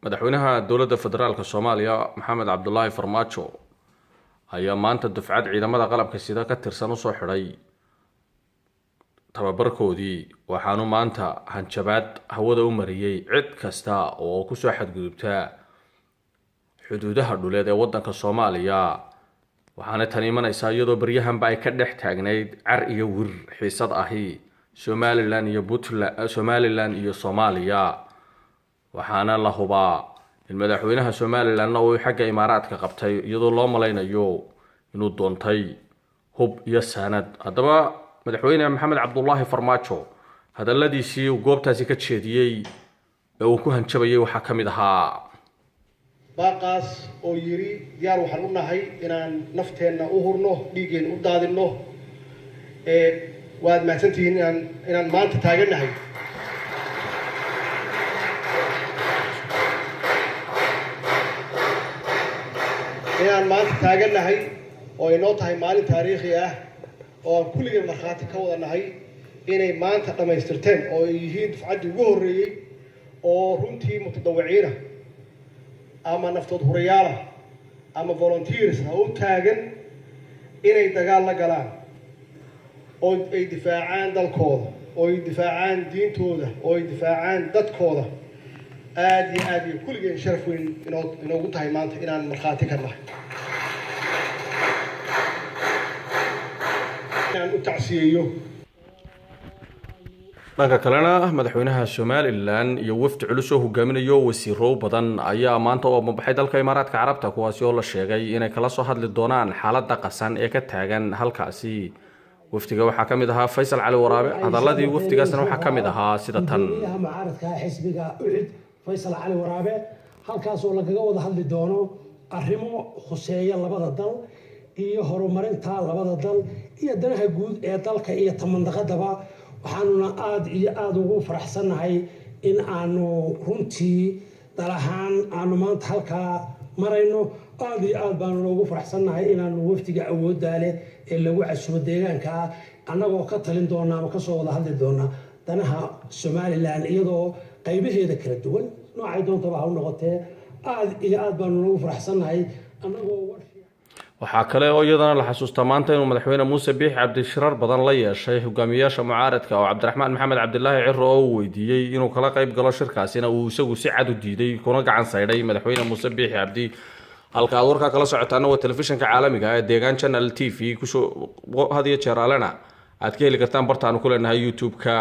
Madaxweynaha dowladda federaalka Soomaaliya, Maxamed Cabdulaahi Farmaajo, ayaa maanta dufcad ciidamada qalabka sida ka tirsan usoo xidhay tababarkoodii, waxaanu maanta hanjabaad hawada u mariyey cid kasta oo kusoo xadgudubta xuduudaha dhuleed ee wadanka Soomaaliya. Waxaana tan imanaysaa iyadoo baryahanba ay ka dhex taagnayd car iyo wir xiisad ahi Somaliland iyo Puntland, Somaliland iyo Soomaaliya. Waxaana la hubaa in madaxweynaha Somalilandna uu xagga Imaaraadka qabtay, iyadoo loo malaynayo inuu doontay hub iyo saanad. Haddaba, madaxweyne Maxamed Cabdulaahi Farmaajo hadaladiisii uu goobtaasi ka jeediyey ee uu ku hanjabayay waxaa ka mid ahaa: Baaqaas oo yidhi, diyaar waxaan u nahay inaan nafteenna u hurno, dhiiggeenna u daadinno. Waad mahadsantihiin inaan maanta taagannahay. Inaan maanta taagannahay oo ay noo tahay maalin taariikhi ah oo aan kulligeen markhaati ka wada nahay inay maanta dhammaystirteen oo ay yihiin dufcaddii ugu horreeyey oo runtii mutadawiciina ama naftood hurayaala ama volunteers ha u taagan inay dagaal la galaan oo ay difaacaan dalkooda, oo ay difaacaan diintooda, oo ay difaacaan dadkooda. Aada iyo aad iyo kulligeen sharaf weyn inoogu tahay maanta inaan markhaati ka nahay, inaan u tacsiyeeyo. Dhanka kalena, madaxweynaha Somaliland iyo wafdi culus oo hogaaminayo wasiiro badan ayaa maanta u amabaxay dalka Imaaraadka Carabta, kuwaasi oo la sheegay inay kala soo hadli doonaan xaaladda qasan ee ka taagan halkaasi. Wafdiga waxaa ka mid ahaa Faysal Cali Waraabe. Hadaladii wafdigaasna waxaa ka mid ahaa sida tan: Gudoomiyaha mucaaradka xisbiga UCID, Faysal Cali Waraabe, halkaasoo lagaga wada hadli doono arrimo khuseeya labada dal iyo horumarinta labada dal iyo danaha guud ee dalka iyo tamandaqadaba. Waxaanuna aada iyo aada ugu faraxsannahay in aanu runtii dal ahaan aanu maanta halkaa marayno. Aada iyo aad baanu noogu faraxsannahay inaanu wafdiga awooddaa leh ee lagu casumo deegaanka ah, annagoo ka talin doona ama kasoo wada hadli doona danaha Somaliland iyadoo qaybaheeda kala duwan noocay doontaba ha u noqotee. Aada iyo aad baanu noogu faraxsannahay annagoo war Waxaa kale oo iyadana la xasuustaa maanta inuu madaxweyne Muuse Biixi Cabdi shirar badan la yeeshay hogaamiyayaasha mucaaradka, oo Cabdiraxmaan Maxamed Cabdilaahi Ciro oo uu weydiiyey inuu kala qayb galo shirkaasina uu isagu si cad u diiday kuna gacan saydhay madaxweyne Muuse Biixi Cabdi. Halka aad warkaa kala socotaana waa telefishinka caalamiga ee Deegaan Channel TV. Kusoo had iyo jeer alena aad ka heli kartaan bartaanu ku leenahay YouTube-ka.